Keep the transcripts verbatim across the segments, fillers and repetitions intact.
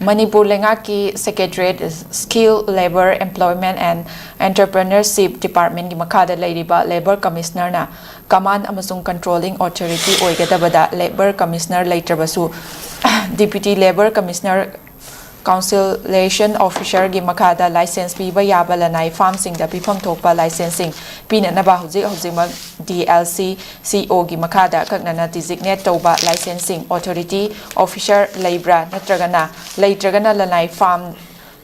ꯃꯅꯤꯄꯨꯔ ꯂꯩꯉꯥꯛꯀꯤ Secretariat Skill, Labour, Employment and Entrepreneurship Departmentꯀꯤ ꯃꯈꯥꯗ ꯂꯩꯔꯤꯕ Labour Commissionerꯅ Command ꯑꯃꯁꯨꯡ Controlling Authority ꯑꯣꯏꯒꯗꯕꯗ Labour Commissioner ꯂꯩꯇ꯭ꯔꯕꯁꯨ Deputy Labour Commissioner Conciliation Officerꯒꯤ ꯃꯈꯥꯗ license ꯄꯤꯕ ꯌꯥꯕ ꯂꯅꯥꯏ firmꯁꯤꯡꯗ ꯄꯤꯐꯝ ꯊꯣꯛꯄ licenseꯁꯤꯡ ꯄꯤꯅꯅꯕ ꯍꯧꯖꯤꯛ ꯍꯧꯖꯤꯛꯃꯛ D L C C Oꯒꯤ ꯃꯈꯥꯗ ꯑꯀꯛꯅꯅ designate ꯇꯧꯕ licenseꯁꯤꯡ authority officer ꯂꯩꯕ꯭ꯔꯥ ꯅꯠꯇ꯭ꯔꯒꯅ ꯂꯩꯇ꯭ꯔꯒꯅ ꯂꯅꯥꯏ firm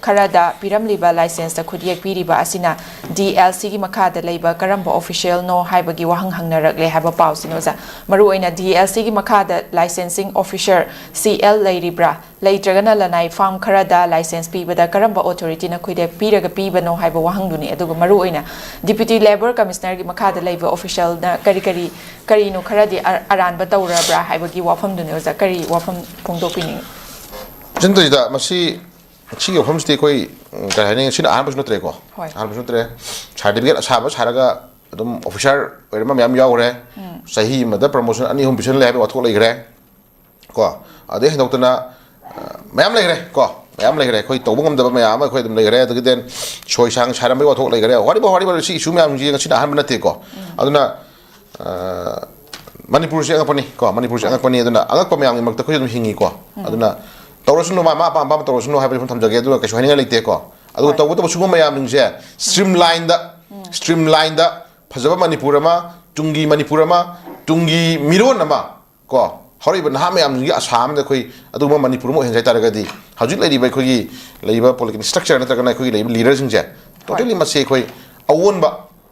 ꯈꯔꯗ ꯄꯤꯔꯝꯂꯤꯕ licenseꯇ ꯈꯨꯠꯌꯦꯛ ꯄꯤꯔꯤꯕ ꯑꯁꯤꯅ D L Cꯒꯤ ꯃꯈꯥꯗ ꯂꯩꯕ ꯀꯔꯝꯕ officialꯅꯣ ꯍꯥꯏꯕꯒꯤ ꯋꯥꯍꯪ ꯍꯪꯅꯔꯛꯂꯦ ꯍꯥꯏꯕ ꯄꯥꯎꯁꯤꯅꯤ ꯑꯣꯖꯥ꯫ ꯃꯔꯨꯑꯣꯏꯅ D L Cꯒꯤ ꯃꯈꯥꯗ licensing officer C L ꯂꯩꯔꯤꯕ꯭ꯔꯥ? ꯂꯩꯇ꯭ꯔꯒꯅ ꯂꯅꯥꯏ firm ꯈꯔꯗ license ꯄꯤꯕꯗ ꯀꯔꯝꯕ authorityꯅ ꯈꯨꯠꯌꯦꯛ ꯄꯤꯔꯒ ꯄꯤꯕꯅꯣ ꯍꯥꯏꯕ ꯋꯥꯍꯪꯗꯨꯅꯤ꯫ ꯑꯗꯨꯒ ꯃꯔꯨꯑꯣꯏꯅ Deputy Labour Commissionerꯒꯤ ꯃꯈꯥꯗ ꯂꯩꯕ officialꯅ ꯀꯔꯤ ꯀꯔꯤ, ꯀꯔꯤꯅꯣ ꯈꯔꯗꯤ ꯑ-, ꯑꯔꯥꯟꯕ ꯇꯧꯔꯕ꯭ꯔꯥ ꯍꯥꯏꯕꯒꯤ ꯋꯥꯐꯝꯗꯨꯅꯤ ꯑꯣꯖꯥ꯫ ꯀꯔꯤ ꯋꯥꯐꯝ ꯐꯣꯡꯗꯣꯛꯄꯤꯅꯤꯡꯉꯤ? ꯆꯤꯟꯇꯨꯏꯗ, ꯃꯁꯤ, ꯁꯤꯒꯤ ꯋꯥꯐꯝꯁꯤꯗꯤ ꯑꯩꯈꯣꯏ, ꯎꯝ, ꯀꯔꯤ ꯍꯥꯏꯅꯤ, ꯁꯤꯅ ꯑꯍꯥꯟꯕꯁꯨ ꯅꯠꯇ꯭ꯔꯦꯀꯣ꯫ ꯍꯣꯏ꯫ ꯑꯍꯥꯟꯕꯁꯨ ꯅꯠꯇ꯭ꯔꯦ꯫ Certificate ꯑꯁꯥꯕ ꯁꯥꯔꯒ ꯑꯗꯨꯝ officer ꯑꯣꯏꯔꯝꯕ ꯃꯌꯥꯝ ꯌꯥꯎꯈ꯭ꯔꯦ꯫ ꯎꯝ꯫ ꯆꯍꯤ ꯑꯃꯗ promotion ꯑꯅꯤ ꯑꯍꯨꯝ ꯄꯤꯁꯜꯂꯦ ꯍꯥꯏꯕ ꯋꯥꯊꯣꯛ ꯂꯩꯈ꯭ꯔꯦ꯫ ꯀꯣ, ꯑꯗꯩ ꯍꯦꯟꯗꯣꯛꯇꯅ, ꯑ, ꯃꯌꯥꯝ ꯂꯩꯈ꯭ꯔꯦ ꯀꯣ, ꯃꯌꯥꯝ ꯂꯩꯈ꯭ꯔꯦ꯫ ꯑꯩꯈꯣꯏ ꯇꯧꯕ ꯉꯝꯗꯕ ꯃꯌꯥꯝ ꯑꯃ ꯑꯩꯈꯣꯏ ꯑꯗꯨꯝ ꯂꯩꯈ꯭ꯔꯦ꯫ ꯑꯗꯒꯤ then ꯁꯣꯏ ꯁꯥꯡ ꯁꯥꯔꯝꯕꯒꯤ ꯋꯥꯊꯣꯛ ꯂꯩꯈ꯭ꯔꯦ꯫ Whatever, whatever, ꯁꯤ issue ꯃꯌꯥꯝꯁꯤ ꯉꯁꯤꯅ ꯑꯍꯥꯟꯕ ꯅꯠꯇꯦꯀꯣ꯫ ꯎꯝ꯫ ꯑꯗꯨꯅ, ꯑ, ꯃꯅꯤꯄꯨꯔꯁꯤ ꯑꯉꯛꯄꯅꯤ ꯀꯣ, ꯃꯅꯤꯄꯨꯔꯁꯤ ꯍꯣꯏ꯫ ꯑꯉꯛꯄꯅꯤ꯫ ꯑꯗꯨꯅ ꯑꯉꯛꯄ ꯃꯌꯥꯝꯒꯤ ꯃꯔꯛꯇ ꯑꯩꯈꯣꯏꯁꯨ ꯑꯗꯨꯝ ꯍꯤꯡꯉꯤꯀꯣ꯫ ꯎꯝ꯫ ꯑꯗꯨꯅ ꯇꯧꯔꯁꯅꯨ, ꯃꯥ, ꯃꯥ ꯑꯄꯥꯝ ꯑꯄꯥꯝꯕ ꯇꯧꯔꯁꯅꯨ ꯍꯥꯏꯕ ꯁꯨꯝ ꯊꯝꯖꯒꯦ꯫ ꯑꯗꯨꯒ ꯀꯩꯁꯨ ꯍꯥꯏꯅꯤꯡꯉꯥꯏ ꯂꯩꯇꯦꯀꯣ꯫ ꯑꯗꯨꯒ ꯍꯣꯏ꯫ ꯇꯧꯕꯇꯕꯨ ꯁꯤꯒꯨꯝꯕ ꯃꯌꯥꯝꯁꯤꯡꯁꯦ streamlineꯗ, ꯎꯝ꯫ Streamlineꯗ ꯐꯖꯕ ꯃꯅꯤꯄꯨꯔ ꯑꯃ, ꯇꯨꯡꯒꯤ ꯃꯅꯤꯄꯨꯔ ꯑꯃ, ꯇꯨꯡꯒꯤ ꯃꯤꯔꯣꯟ ꯑꯃ, ꯀꯣ, ꯍꯧꯔꯛꯏꯕ ꯅꯍꯥ ꯃꯌꯥꯝꯁꯤꯡꯒꯤ ꯑꯁꯥ ꯑꯃꯗ ꯑꯩꯈꯣꯏ ꯑꯗꯨꯒꯨꯝꯕ ꯃꯅꯤꯄꯨꯔ ꯑꯃ ꯑꯣꯏꯍꯟꯁꯦ ꯍꯥꯏ ꯇꯥꯔꯒꯗꯤ, ꯍꯧꯖꯤꯛ ꯂꯩꯔꯤꯕ ꯑꯩꯈꯣꯏꯒꯤ ꯂꯩꯔꯤꯕ political structure ꯅꯠꯇ꯭ꯔꯒꯅ ꯑꯩꯈꯣꯏꯒꯤ ꯂꯩꯔꯤꯕ leaderꯁꯤꯡꯁꯦ ꯍꯣꯏ꯫ Totally ꯃꯁꯤ ꯑꯩꯈꯣꯏ ꯑꯑꯣꯟꯕ,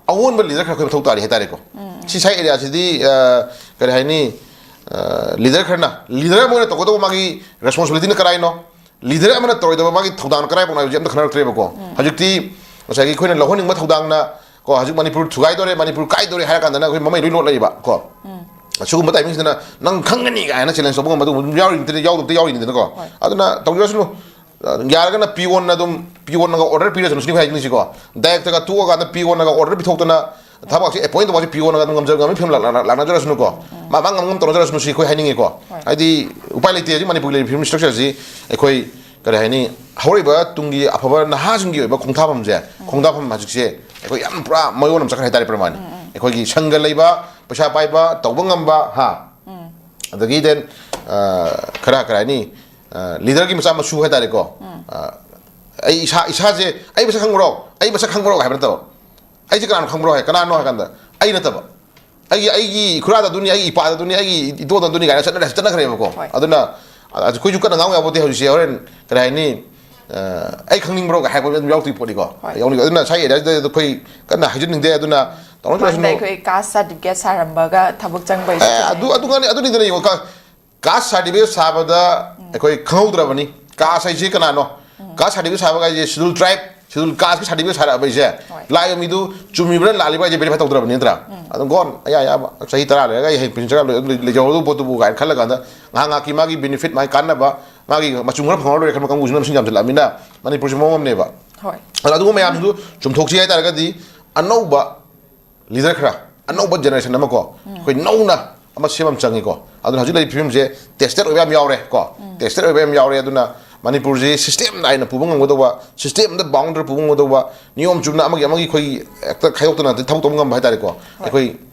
ꯑꯑꯣꯟꯕ leader ꯈꯔ ꯑꯩꯈꯣꯏ ꯃꯊꯧ ꯇꯥꯔꯤ ꯍꯥꯏ ꯇꯥꯔꯦꯀꯣ꯫ ꯎꯝ꯫ ꯁꯤ ꯁ꯭ꯋꯥꯏ areaꯁꯤꯗꯤ, ꯑ, ꯀꯔꯤ ꯍꯥꯏꯅꯤ, ꯑ, leader ꯈꯔꯅ, leader ꯑꯃ ꯑꯣꯏꯅ ꯇꯧꯒꯗꯧꯕ ꯃꯥꯒꯤ responsibilityꯅ ꯀꯔꯥꯏꯅꯣ? Leader ꯑꯃꯅ ꯇꯧꯔꯣꯏꯗꯕ ꯃꯥꯒꯤ ꯊꯧꯗꯥꯡ ꯀꯔꯥꯏꯐꯥꯎꯅꯣ ꯍꯥꯏꯕꯁꯤ ꯑꯝꯇ ꯈꯟꯅꯔꯛꯇ꯭ꯔꯦꯕꯀꯣ꯫ ꯎꯝ꯫ ꯍꯧꯖꯤꯛꯇꯤ ꯉꯁꯥꯏꯒꯤ ꯑꯩꯈꯣꯏꯅ ꯂꯧꯍꯟꯅꯤꯡꯕ ꯊꯧꯗꯥꯡꯅ, ꯀꯣ, ꯍꯧꯖꯤꯛ ꯃꯅꯤꯄꯨꯔ ꯊꯨꯒꯥꯏꯗꯣꯔꯦ, ꯃꯅꯤꯄꯨꯔ ꯀꯥꯏꯗꯣꯔꯦ ꯍꯥꯏꯔ ꯀꯥꯟꯗꯅ ꯑꯩꯈꯣꯏ ꯃꯃꯩ ꯂꯣꯏ ꯂꯣꯠꯂꯛꯏꯕ ꯀꯣ꯫ ꯎꯝ꯫ ꯑꯁꯤꯒꯨꯝꯕ timingꯁꯤꯗꯅ "ꯅꯪ ꯈꯪꯒꯅꯤ" ꯀꯥꯏꯅ challenge ꯇꯧꯕ ꯉꯝꯕ ꯑꯗꯨꯒꯨꯝꯕ ꯑꯗꯨꯝ ꯌꯥꯎꯔꯤꯕꯅꯤ, ꯌꯥꯎꯗꯕꯗꯤ ꯌꯥꯎꯔꯤꯅꯤꯗꯅꯀꯣ꯫ ꯍꯣꯏ꯫ ꯑꯗꯨꯅ ꯇꯧꯖꯔꯁꯅꯨ꯫ ꯌꯥꯔꯒꯅ peonꯅ ꯑꯗꯨꯝ, peonꯅꯒ order ꯄꯤꯔꯁꯅꯨ ꯁꯤꯅꯤ ꯍꯥꯏꯅꯤꯡꯉꯤꯁꯤꯀꯣ꯫ Directꯒ ꯊꯣꯛꯑꯀꯥꯟꯗ peonꯅꯒ order ꯄꯤꯊꯣꯛꯇꯅ ꯊꯕꯛꯁꯦ appoint ꯇꯧꯕꯁꯦ peonꯅꯒ ꯑꯗꯨꯝ ꯉꯝꯖ-, ꯉꯝꯃꯤ ꯐꯤꯕꯝ ꯂꯥꯛ-, ꯂꯥꯛ-, ꯂꯥꯛꯅꯖꯔꯁꯅꯨꯀꯣ꯫ ꯎꯝ꯫ ꯃꯥ, ꯃꯥ ꯉꯝ ꯉꯝ ꯇꯧꯅꯖꯔꯁꯅꯨ ꯁꯤ ꯑꯩꯈꯣꯏ ꯍꯥꯏꯅꯤꯡꯉꯤꯀꯣ꯫ ꯍꯣꯏ꯫ ꯍꯥꯏꯗꯤ ꯎꯄꯥꯏ ꯂꯩꯇꯦ꯫ ꯍꯧꯖꯤꯛ ꯃꯅꯤꯄꯨꯔꯒꯤ ꯂꯩꯔꯤꯕ ꯐꯤꯕꯝ structureꯁꯤ ꯑꯩꯈꯣꯏ ꯀꯔꯤ ꯍꯥꯏꯅꯤ, ꯍꯧꯔꯛꯏꯕ ꯇꯨꯡꯒꯤ ꯑꯐꯕ ꯅꯍꯥꯁꯤꯡꯒꯤ ꯑꯣꯏꯕ ꯈꯣꯡꯊꯥꯐꯝꯁꯦ, ꯈꯣꯡꯊꯥꯐꯝ ꯍꯧꯖꯤꯛꯁꯦ ꯑꯩꯈꯣꯏ ꯌꯥꯝ ꯄꯨꯔꯥ ꯃꯌꯣꯟ ꯑꯃ ꯆꯠꯈ꯭ꯔꯦ ꯍꯥꯏꯇꯥꯔꯦ, ꯄ꯭ꯔꯃꯥꯅꯤ꯫ ꯑꯩꯈꯣꯏꯒꯤ ꯁꯪꯒ ꯂꯩꯕ, ꯄꯩꯁꯥ ꯄꯥꯏꯕ, ꯇꯧꯕ ꯉꯝꯕ, ꯍꯥ, ꯑꯗꯒꯤ then ꯈꯔ ꯀꯔꯤ ꯍꯥꯏꯅꯤ, ꯂꯤꯗꯔꯒꯤ ꯃꯆꯥ ꯃꯁꯨ ꯍꯥꯏꯇꯥꯔꯦꯀꯣ꯫ ꯑꯩ ꯏꯁꯥ, ꯏꯁꯥꯁꯦ ꯑꯩ ꯃꯁꯛ ꯈꯪꯕ꯭ꯔꯣ, ꯑꯩ ꯃꯁꯛ ꯈꯪꯕ꯭ꯔꯣ ꯍꯥꯏꯕ ꯅꯠꯇꯕ, ꯑꯩꯁꯦ ꯀꯅꯥꯅꯣ ꯈꯪꯕ꯭ꯔꯣ ꯍꯥꯏ, ꯀꯅꯥꯅꯣ ꯍꯥꯏ ꯀꯥꯟꯗ ꯑꯩ ꯅꯠꯇꯕ, ꯑꯩꯒꯤ, ꯑꯩꯒꯤ ꯏꯈꯨꯔꯥꯗ ꯑꯗꯨꯅꯤ, ꯑꯩꯒꯤ ꯏꯄꯥꯗ ꯑꯗꯨꯅꯤ, ꯑꯩꯒꯤ ꯏꯇꯣꯗ ꯑꯗꯨꯅꯤ ꯀꯥꯏꯅ ꯆꯠꯅꯔꯦ, ꯆꯠꯅꯈ꯭ꯔꯦꯕꯀꯣ꯫ ꯍꯣꯏ꯫ ꯑꯗꯨꯅ ꯑ-, ꯑꯩꯈꯣꯏꯁꯨ ꯀꯟꯅ ꯉꯥꯡꯕ ꯌꯥꯄꯣꯠꯇꯦ ꯍꯧꯖꯤꯛꯁꯦ꯫ ꯍꯣꯔꯦꯟ ꯀꯔꯤ ꯍꯥꯏꯅꯤ, ꯑ, "ꯑꯩ ꯈꯪꯅꯤꯡꯕ꯭ꯔꯣ?" ꯀꯥꯏ ꯍꯥꯏꯕ ꯑꯗꯨꯝ ꯌꯥꯎꯔꯛꯇꯣꯏ ꯄꯣꯠꯅꯤꯀꯣ꯫ ꯍꯣꯏ꯫ ꯌꯥꯎꯅꯤꯡ-, ꯑꯗꯨꯅ ꯁ꯭ꯋꯥꯏ ꯑꯦꯔꯤꯌꯥꯁꯤꯗ ꯑꯩꯈꯣꯏ ꯀꯟꯅ ꯍꯥꯏꯖꯅꯤꯡꯗꯦ꯫ ꯑꯗꯨꯅ ꯇꯧꯅꯤꯡ-, ꯃꯃꯥꯡꯗ ꯇꯧꯁꯅꯨ꯫ ꯑꯩꯈꯣꯏ ꯀꯥꯁ ꯁꯥꯔꯇꯤꯐꯤꯀꯦꯠ ꯁꯥꯔꯝꯕꯒ ꯊꯕꯛ ꯆꯪꯕꯩꯁꯨ ꯑꯦ, ꯊꯦꯡꯅꯩ꯫ ꯑꯗꯨ, ꯑꯗꯨ ꯉꯥꯡꯅꯤ-, ꯑꯗꯨꯅꯤꯗꯅ ꯌꯦꯡꯉꯣ, ꯀ-, ꯀꯥꯁ ꯁꯥꯔꯇꯤꯐꯤꯀꯦꯠ ꯁꯥꯕꯗ ꯑꯩꯈꯣꯏ ꯈꯪꯍꯧꯗ꯭ꯔꯕꯅꯤ꯫ ꯀꯥꯁ ꯍꯥꯏꯁꯤ ꯀꯅꯥꯅꯣ? ꯀꯥꯁ ꯁꯥꯔꯇꯤꯐꯤꯀꯦꯠ ꯁꯥꯕ ꯍꯥꯏꯁꯦ ꯁꯦꯗꯨꯜ ꯇ꯭ꯔꯥꯏꯕ, ꯁꯦꯗꯨꯜ ꯀꯥꯁꯀꯤ ꯁꯥꯔꯇꯤꯐꯤꯀꯦꯠ ꯁꯥꯔꯛꯑꯕ ꯑꯩꯁꯦ꯫ ꯍꯣꯏ꯫ ꯂꯥꯛꯏꯕ ꯃꯤꯗꯨ ꯆꯨꯝꯃꯤꯕ꯭ꯔꯥ ꯂꯥꯜꯂꯤꯕ꯭ꯔꯥ ꯍꯥꯏꯁꯦ ꯚꯦꯔꯤꯐꯥꯏ ꯇꯧꯗ꯭ꯔꯕꯅꯤ ꯅꯠꯇ꯭ꯔꯥ? ꯑꯗꯨꯝ ꯒꯣꯟ ꯑꯌꯥ ꯑꯌꯥꯕ ꯆꯍꯤ ꯇꯔꯥ ꯂꯩꯔꯒ ꯑꯩ ꯍꯌꯦꯡ ꯄꯦꯟꯁꯟ ꯆꯪꯉꯛꯑ ꯂꯣꯏ-, ꯂꯩ-, ꯂꯩꯖꯍꯧꯗꯧꯕ ꯄꯣꯠꯇꯨꯕꯨ ꯀꯥꯏꯅ ꯈꯜꯂ ꯀꯥꯟꯗ ꯉꯥꯏꯍꯥꯛ ꯉꯥꯏꯍꯥꯛꯀꯤ ꯃꯥꯒꯤ ꯕꯦꯅꯤꯐꯤꯠ, ꯃꯥꯒꯤ ꯀꯥꯟꯅꯕ, ꯃꯥꯒꯤ ꯃꯆꯨꯝ ꯈꯔ ꯐꯪꯍꯧꯔ ꯂꯣꯏꯔꯦ ꯈꯟꯕ ꯀꯥꯡꯕꯨꯁꯤꯅ ꯃꯁꯤꯡ ꯌꯥꯝꯁꯤꯜꯂꯛꯑꯃꯤꯅ ꯃꯅꯤꯄꯨꯔꯁꯤ ꯃꯑꯣꯡ ꯑꯃꯅꯦꯕ꯫ ꯍꯣꯏ꯫ ꯑꯗꯣ ꯑꯗꯨꯒꯨꯝꯕ ꯃꯌꯥꯝꯗꯨ ꯆꯨꯝꯊꯣꯛꯁꯤ ꯍꯥꯏ ꯇꯥꯔꯒꯗꯤ ꯑꯅꯧꯕ ꯂꯤꯗꯔ ꯈꯔ, ꯑꯅꯧꯕ ꯖꯦꯅꯦꯔꯦꯁꯟ ꯑꯃ ꯀꯣ, ꯑꯩꯈꯣꯏ ꯅꯧꯅ ꯑꯃ ꯁꯦꯝꯕ ꯑꯃ ꯆꯪꯉꯤꯀꯣ꯫ ꯑꯗꯨꯅ ꯍꯧꯖꯤꯛ ꯂꯩꯔꯤꯕ ꯐꯤꯕꯝꯁꯦ ꯇꯦꯁꯇꯦꯠ ꯑꯣꯏꯕ ꯌꯥꯝ ꯌꯥꯎꯔꯦ ꯀꯣ꯫ ꯇꯦꯁꯇꯦꯠ ꯑꯣꯏꯕ ꯌꯥꯝ ꯌꯥꯎꯔꯦ꯫ ꯑꯗꯨꯅ ꯃꯅꯤꯄꯨꯔꯁꯤ ꯁꯤꯁꯇꯦꯝ ꯅꯥꯏꯅ ꯄꯨꯕ ꯉꯝꯒꯗꯧꯕ, ꯁꯤꯁꯇꯦꯝꯗ ꯕꯥꯎꯟꯗꯔ ꯄꯨꯕ ꯉꯝꯒꯗꯧꯕ, ꯅꯤꯌꯣꯝ ꯆꯨꯝꯅ ꯑꯃꯒꯤ ꯑꯃꯒꯤ ꯑꯩꯈꯣꯏꯒꯤ ꯍꯦꯛꯇ ꯈꯥꯏꯗꯣꯛꯇꯅ ꯊꯕꯛ ꯇꯧꯕ ꯉꯝꯕ ꯍꯥꯏꯇꯥꯔꯦꯀꯣ꯫ ꯍꯣꯏ꯫ ꯑꯩꯈꯣꯏ,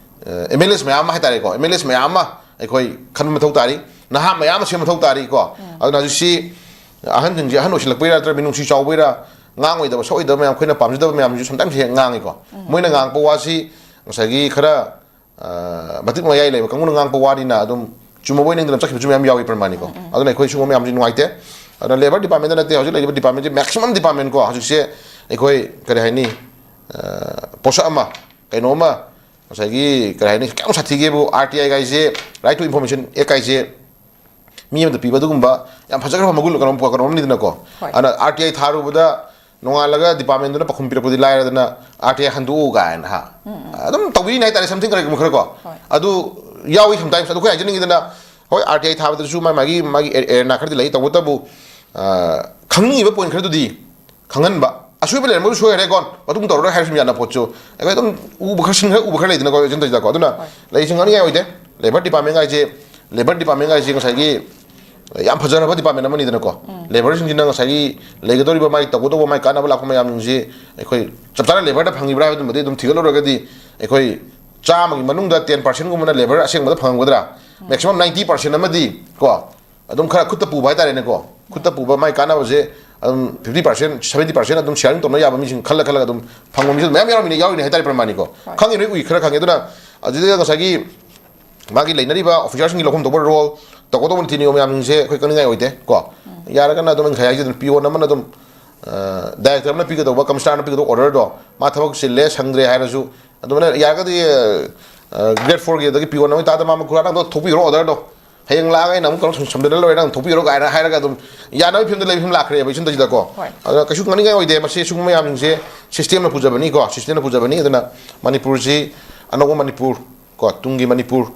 ꯑ, ꯑꯦꯝ ꯑꯦꯜ ꯑꯦꯁ ꯃꯌꯥꯝ ꯑꯃ ꯍꯥꯏꯇꯥꯔꯦꯀꯣ, ꯑꯦꯝ ꯑꯦꯜ ꯑꯦꯁ ꯃꯌꯥꯝ ꯑꯃ ꯑꯩꯈꯣꯏ ꯈꯟꯕ ꯃꯊꯧ ꯇꯥꯔꯤ, ꯅꯍꯥ ꯃꯌꯥꯝ ꯑꯃ ꯁꯦꯝꯕ ꯃꯊꯧ ꯇꯥꯔꯤꯀꯣ꯫ ꯑꯗꯨꯅ ꯍꯧꯖꯤꯛꯁꯤ ꯑꯍꯟꯁꯤꯡꯁꯦ ꯑꯍꯟ ꯑꯣꯏꯁꯤꯜꯂꯛꯄꯩꯔꯥ ꯅꯠꯇ꯭ꯔꯒ ꯃꯤꯅꯨꯡꯁꯤ ꯆꯥꯎꯕꯩꯔꯥ, ꯉꯥꯡꯉꯣꯏꯗꯕ ꯁꯣꯏꯗꯕ ꯃꯌꯥꯝ, ꯑꯩꯈꯣꯏꯅ ꯄꯥꯝꯖꯗꯕ ꯃꯌꯥꯝꯁꯤꯁꯨ ꯁꯝꯇꯥꯏꯝꯁ ꯍꯦꯛ ꯉꯥꯡꯉꯤꯀꯣ꯫ ꯃꯣꯏꯅ ꯉꯥꯡꯉꯛꯄ ꯋꯥꯁꯤ ꯉꯁꯥꯏꯒꯤ ꯈꯔ, ꯑ, ꯃꯇꯤꯛ ꯃꯌꯥꯏ ꯂꯩꯕ ꯀꯥꯡꯕꯨꯅ ꯉꯥꯡꯉꯛꯄ ꯋꯥꯅꯤꯅ ꯑꯗꯨꯝ ꯆꯨꯝꯃꯕꯣꯏ ꯅꯤꯡꯗꯅ ꯆꯠꯈꯤꯕꯁꯨ ꯃꯌꯥꯝ ꯌꯥꯎꯏ ꯄ꯭ꯔꯃꯥꯅꯤꯀꯣ꯫ ꯑꯗꯨꯅ ꯑꯩꯈꯣꯏ ꯁꯤꯒꯨꯝꯕ ꯃꯌꯥꯝꯁꯤ ꯅꯨꯡꯉꯥꯏꯇꯦ꯫ ꯑꯗꯨꯅ ꯂꯦꯕꯔ ꯗꯤꯄꯥꯔꯠꯃꯦꯟꯗ ꯅꯠꯇꯦ, ꯍꯧꯖꯤꯛ ꯂꯩꯔꯤꯕ ꯗꯤꯄꯥꯔꯠꯃꯦꯟꯁꯦ, ꯃꯦꯛꯁꯤꯃꯝ ꯗꯤꯄꯥꯔꯠꯃꯦꯟꯀꯣ, ꯍꯧꯖꯤꯛꯁꯦ ꯑꯩꯈꯣꯏ ꯀꯔꯤ ꯍꯥꯏꯅꯤ, ꯑ, ꯄꯣꯠꯁꯛ ꯑꯃ, ꯀꯩꯅꯣ ꯑꯃ, ꯉꯁꯥꯏꯒꯤ ꯀꯔꯤ ꯍꯥꯏꯅꯤ, ꯀꯌꯥꯝ ꯁꯥꯊꯤꯒꯦꯕꯨ, ꯑꯥꯔ ꯇꯤ ꯑꯥꯏ ꯀꯥꯏꯁꯦ, ꯔꯥꯏꯠ ꯇꯨ ꯏꯟꯐꯣꯔꯃꯦꯁꯟ ꯑꯦꯛ ꯀꯥꯏꯁꯦ, ꯃꯤ ꯑꯃꯗ ꯄꯤꯕ ꯑꯗꯨꯒꯨꯝꯕ ꯌꯥꯝ ꯐꯖꯈ꯭ꯔꯕ ꯃꯒꯨꯟ ꯀꯩꯅꯣꯝ, ꯀꯩꯅꯣꯝꯅꯤꯗꯅꯀꯣ꯫ ꯍꯣꯏ꯫ ꯑꯗꯨꯅ ꯑꯥꯔ ꯇꯤ ꯑꯥꯏ ꯊꯥꯔꯨꯕꯗ ꯅꯣꯡꯉꯥꯜꯂꯒ ꯗꯤꯄꯥꯔꯠꯃꯦꯟꯗꯨꯅ ꯄꯥꯎꯈꯨꯝ ꯄꯤꯔꯛꯄꯗꯤ ꯂꯥꯏꯔꯗꯅ, "ꯑꯥꯔ ꯇꯤ ꯑꯥꯏ ꯍꯟꯗꯣꯛꯎ" ꯀꯥꯏꯅ ꯍꯥ꯫ ꯑꯗꯨꯝ ꯇꯧꯕꯤꯔꯤꯅꯦ ꯍꯥꯏꯇꯥꯔꯦ, ꯁꯝꯊꯤꯡ ꯀꯔꯤꯒꯨꯝꯕ ꯈꯔ ꯀꯣ꯫ ꯍꯣꯏ꯫ ꯑꯗꯨ ꯌꯥꯎꯏ ꯁꯝꯇꯥꯏꯝꯁ꯫ ꯑꯗꯨ ꯑꯩꯈꯣꯏ ꯍꯥꯏꯖꯅꯤꯡꯉꯤꯗꯅ, ꯍꯣꯏ, ꯑꯥꯔ ꯇꯤ ꯑꯥꯏ ꯊꯥꯕꯗꯁꯨ ꯃꯥꯒꯤ, ꯃꯥꯒꯤ, ꯃꯥꯒꯤ ꯑꯦ-, ꯑꯦꯔꯦꯅꯥ ꯈꯔꯗꯤ ꯂꯩ, ꯇꯧꯕꯇꯕꯨ, ꯑ, ꯈꯪꯅꯤꯡꯉꯤꯕ ꯄꯣꯏꯟ ꯈꯔꯗꯨꯗꯤ ꯈꯪꯍꯟꯕ, ꯑꯁꯣꯏꯕ ꯂꯩꯔꯝꯕꯁꯨ ꯁꯣꯏꯈ꯭ꯔꯦ ꯀꯣ, ꯃꯇꯨꯡ ꯇꯧꯔꯔꯣꯏ ꯍꯥꯏꯕꯁꯨ ꯌꯥꯅ ꯄꯣꯠꯁꯨ꯫ ꯑꯩꯈꯣꯏ ꯑꯗꯨꯝ ꯎꯕ ꯈꯔ, ꯁꯤꯟ ꯈꯔ ꯎꯕ ꯈꯔ ꯂꯩꯗꯅꯀꯣ, ꯑꯦꯖꯦꯟꯗꯁꯤꯗꯀꯣ꯫ ꯑꯗꯨꯅ ꯍꯣꯏ꯫ ꯂꯩꯁꯤꯡ ꯉꯥꯡꯅꯤꯡꯉꯥꯏ ꯑꯣꯏꯗꯦ꯫ ꯂꯦꯕꯔ ꯗꯤꯄꯥꯔꯠꯃꯦꯟ ꯍꯥꯏꯁꯦ, ꯂꯦꯕꯔ ꯗꯤꯄꯥꯔꯠꯃꯦꯟ ꯍꯥꯏꯁꯦ ꯉꯁꯥꯏꯒꯤ ꯌꯥꯝ ꯐꯖꯔꯕ ꯗꯤꯄꯥꯔꯠꯃꯦꯟ ꯑꯃꯅꯤꯗꯅꯀꯣ꯫ ꯂꯦꯕꯔꯁꯤꯡꯁꯤꯅ ꯉꯁꯥꯏꯒꯤ ꯂꯩꯒꯗꯧꯔꯤꯕ ꯃꯥꯒꯤ ꯇꯧꯒꯗꯧꯕ ꯃꯥꯒꯤ ꯀꯥꯟꯅꯕ ꯂꯥꯛꯄ ꯃꯌꯥꯝꯁꯤꯡꯁꯤ ꯑꯩꯈꯣꯏ ꯆꯞ ꯆꯥꯅ ꯂꯦꯕꯔꯗ ꯐꯪꯉꯤꯕ꯭ꯔꯥ ꯍꯥꯏꯕꯗꯨꯃꯗꯤ ꯑꯗꯨꯝ ꯊꯤꯒꯠꯂꯨꯔꯒꯗꯤ ꯑꯩꯈꯣꯏ ꯆꯥꯝꯃꯒꯤ ꯃꯅꯨꯡꯗ ꯇꯦꯟ ꯄꯥꯔꯁꯦꯟꯒꯨꯝꯕꯅ ꯂꯦꯕꯔ ꯑꯁꯦꯡꯕꯗ ꯐꯪꯉꯝꯒꯗ꯭ꯔꯥ, ꯃꯦꯛꯁꯤꯃꯝ ꯅꯥꯏꯟꯇꯤ ꯄꯥꯔꯁꯦꯟ ꯑꯃꯗꯤ ꯀꯣ ꯑꯗꯨꯝ ꯈꯔ ꯈꯨꯠꯇ ꯄꯨꯕ ꯍꯥꯏꯇꯥꯔꯦꯅꯦꯀꯣ꯫ ꯈꯨꯠꯇ ꯄꯨꯕ ꯃꯥꯏ ꯀꯥꯟꯅꯕꯁꯦ ꯑꯗꯨꯝ ꯐꯤꯐꯇꯤ ꯄꯥꯔꯁꯦꯟ, ꯁꯚꯦꯟꯇꯤ ꯄꯥꯔꯁꯦꯟ ꯑꯗꯨꯝ ꯁꯤꯌꯥꯔꯤꯡ ꯇꯧꯅ ꯌꯥꯕ ꯃꯤꯁꯤꯡ ꯈꯜꯂ ꯈꯜꯂꯒ ꯑꯗꯨꯝ ꯐꯪꯕ ꯃꯤꯁꯨ ꯃꯌꯥꯝ ꯌꯥꯎꯔꯝꯃꯤꯅꯦ, ꯌꯥꯎꯔꯤꯅꯦ ꯍꯥꯏꯇꯥꯔꯦ ꯄ꯭ꯔꯃꯥꯅꯤꯀꯣ꯫ ꯈꯪꯉꯤ, ꯅꯣꯏ ꯎꯏ, ꯈꯔ ꯈꯪꯉꯤ꯫ ꯑꯗꯨꯅ ꯑꯗꯨꯗ ꯉꯁꯥꯏꯒꯤ ꯃꯥꯒꯤ ꯂꯩꯅꯔꯤꯕ ꯑꯣꯐꯤꯁꯥꯔꯁꯤꯡꯒꯤ ꯂꯧꯐꯝ ꯊꯣꯛꯄ ꯔꯣꯜ, ꯇꯧꯒꯗꯧꯕ ꯅꯤꯇꯤ ꯅꯤꯌꯣꯝ ꯃꯌꯥꯝꯁꯤꯡꯁꯦ ꯑꯩꯈꯣꯏ ꯀꯛꯅꯤꯡꯉꯥꯏ ꯑꯣꯏꯗꯦ ꯀꯣ꯫ ꯌꯥꯔꯒꯅ ꯑꯗꯨꯝ ꯑꯩ ꯉꯁꯥꯏ ꯍꯥꯏꯖꯗꯨꯅ ꯄꯤꯌꯣꯟ ꯑꯃꯅ ꯑꯗꯨꯝ ꯗꯥꯏꯔꯦꯛꯇꯔ ꯑꯃꯅ ꯄꯤꯒꯗꯧꯕ, ꯀꯃꯤꯁꯅꯔꯅ ꯄꯤꯒꯗꯧꯕ ꯑꯣꯔꯗꯔꯗꯣ ꯃꯥ ꯊꯕꯛ ꯆꯤꯜꯂꯦ ꯁꯪꯗ꯭ꯔꯦ ꯍꯥꯏꯔꯁꯨ ꯑꯗꯨꯃꯥꯏꯅ ꯌꯥꯔꯒꯗꯤ ꯒ꯭ꯔꯦꯠ ꯐꯣꯔꯒꯤ ꯑꯗꯒꯤ ꯄꯤꯌꯣꯟ ꯑꯃ ꯇꯥꯗ ꯃꯥ ꯃꯈꯨꯔꯥ ꯅꯪꯗꯣ ꯊꯣꯛꯄꯤꯔꯣ ꯑꯣꯔꯗꯔꯗꯣ, ꯍꯌꯦꯡ ꯂꯥꯛꯑꯒ ꯑꯩꯅ ꯑꯃꯨꯛ ꯀꯩꯅꯣ ꯁꯝꯖꯜꯂ ꯂꯣꯏꯔꯦ, ꯅꯪ ꯊꯣꯛꯄꯤꯔꯣ ꯀꯥꯏꯅ ꯍꯥꯏꯔꯒ ꯑꯗꯨꯝ ꯌꯥꯅꯕꯒꯤ ꯐꯤꯕꯝꯗ ꯂꯩꯕ ꯐꯤꯕꯝ ꯂꯥꯛꯈ꯭ꯔꯦꯕ ꯏꯆꯟꯗꯒꯤꯗꯀꯣ꯫ ꯍꯣꯏ꯫ ꯑꯗꯨꯅ ꯀꯩꯁꯨ ꯉꯥꯡꯅꯤꯡꯉꯥꯏ ꯑꯣꯏꯗꯦ꯫ ꯃꯁꯤ ꯁꯤꯒꯨꯝꯕ ꯃꯌꯥꯝꯁꯤꯡꯁꯦ ꯁꯤꯁꯇꯦꯝꯅ ꯄꯨꯖꯕꯅꯤꯀꯣ, ꯁꯤꯁꯇꯦꯝꯅ ꯄꯨꯖꯕꯅꯤ꯫ ꯑꯗꯨꯅ ꯃꯅꯤꯄꯨꯔꯁꯤ ꯑꯅꯧꯕ ꯃꯅꯤꯄꯨꯔ ꯀꯣ, ꯇꯨꯡꯒꯤ ꯃꯅꯤꯄꯨꯔ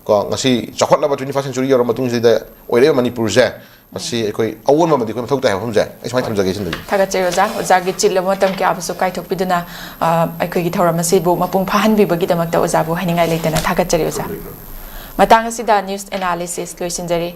ꯀꯣ, ꯉꯁꯤ ꯆꯥꯎꯈꯠꯂꯕ ꯇ꯭ꯋꯦꯟꯇꯤ ꯐꯥꯔꯁ ꯁꯦꯟꯆꯨꯔꯤ ꯌꯧꯔꯕ ꯃꯇꯨꯡꯁꯤꯗ ꯑꯣꯏꯔꯛꯏꯕ ꯃꯅꯤꯄꯨꯔꯁꯦ, ꯃꯁꯤ ꯑꯩꯈꯣꯏ ꯑꯑꯣꯟꯕ ꯑꯃꯗꯤ ꯑꯩꯈꯣꯏ ꯃꯊꯧ ꯇꯥꯏ ꯍꯥꯏꯕ ꯋꯥꯐꯝꯁꯦ ꯑꯩ ꯁꯨꯃꯥꯏꯅ ꯊꯝꯖꯒꯦ ꯏꯆꯟꯗꯒꯤ꯫ ꯊꯥꯒꯠꯆꯔꯤ ꯑꯣꯖꯥ꯫ ꯑꯣꯖꯥꯒꯤ ꯆꯤꯜꯂꯕ ꯃꯇꯝ ꯀꯌꯥꯕꯨꯁꯨ ꯀꯥꯏꯊꯣꯛꯄꯤꯗꯨꯅ ꯑ, ꯑꯩꯈꯣꯏꯒꯤ ꯊꯧꯔꯝ ꯑꯁꯤꯕꯨ ꯃꯄꯨꯡ ꯐꯥꯍꯟꯕꯤꯕꯒꯤꯗꯃꯛꯇ ꯑꯣꯖꯥꯕꯨ ꯍꯥꯏꯅꯤꯡꯉꯥꯏ ꯂꯩꯇꯅ ꯊꯥꯒꯠꯆꯔꯤ ꯑꯣꯖꯥ꯫ ꯃꯇꯥꯡ ꯑꯁꯤꯗ ꯅ꯭ꯌꯨꯁ ꯑꯦꯅꯥꯂꯤꯁꯤꯁ ꯂꯣꯏꯁꯤꯟꯖꯔꯦ꯫